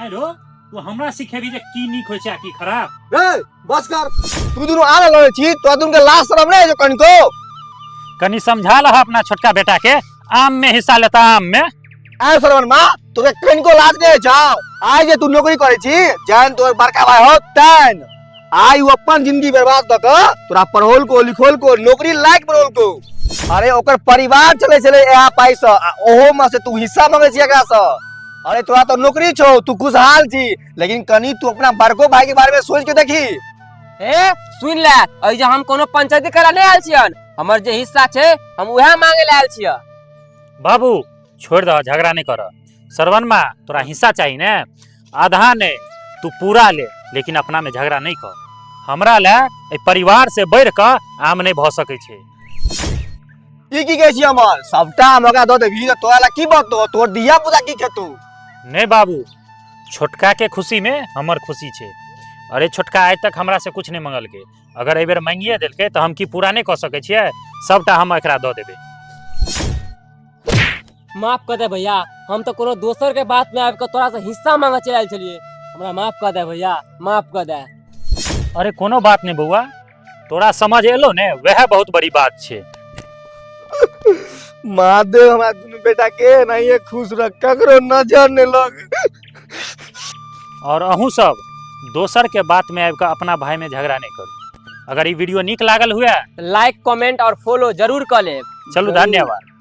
आइ रो, तू हमरा सिखेबी जे की नीक होइ छै आ की खराब? रे बस कर, तू दुनू आने लड़े छी, तोरा दुनू के लाज शरम नहि जो कनिको? कनी समझा लह अपना छोटका बेटा के, आम में हिस्सा लेता आम में। आय श्रवण माँ, तोरा कनिको लाज नहि छौ? आइ जे तू नौकरी करै छी, जहन तोर बड़का भाई हो तैन आइ ओ अपन जिंदगी बर्बाद कऽ कऽ तोरा पढ़ौलको लिखौलको, नौकरी लायक बनौलको। अरे ओकर परिवार चलै छलै इएह पाइ सँ, आ ओहो मे से तू हिस्सा मंगै छी एकरा सँ। अरे तोरा तऽ नौकरी छौ, तू खुशहाल छी, लेकिन कनि तू अपना बड़को भाई के बारे में सोच के देखी। ए सुन ले, एहि जे हम कोनो पंचायती करा नहि आयल छियन, हमर जे हिस्सा छै हम उएह मांगे ले आयल छियै। बाबू छोड़ दह, झगड़ा नहीं कर। श्रवण माँ तोरा हिस्सा चाही ने, आधा नहीं तू पूरा ले, लेकिन अपना में झगड़ा नहीं कर। हमरा ले एहि परिवार से बढ़ि कऽ आम नहीं भऽ सकै छै। ई की कहै छी हमर? सबटा हम ओकरा दऽ देबही तऽ तोरा लए की बचतौ? तोहर धिया पुता की खेतौ? नहीं बाबू, छोटका के खुशी में हमर खुशी छै। अरे छोटका आइ तक हमरा से कुछ नहीं मंगलकै, अगर एहि बेर मांगिए देलकै तऽ हम की पूरा नहि कऽ सकै छियै? सबटा हम एकरा दऽ देबै। माफ कऽ दे भैया, हम तऽ कोनो दोसर के बात में आबि कऽ तोरा से हिस्सा मांगऽ चलि आयल छलियै, हमरा माफ कऽ दे भैया, माफ कऽ दे। अरे कोनो बात नहीं बौआ, तोरा समझ एलो ने, वएह बहुत बड़ी बात छै। महादेव हमरा दुनू बेटा के एनाहिए खुश रख, ककरो नजर नहि लग। और अहूँ सब दोसर के बात में आबि कऽ अपना भाई में झगड़ा नहीं करू। अगर ई वीडियो नीक लागल हुए लाइक, कमेंट और फॉलो जरूर कऽ लेब। चलू, धन्यवाद।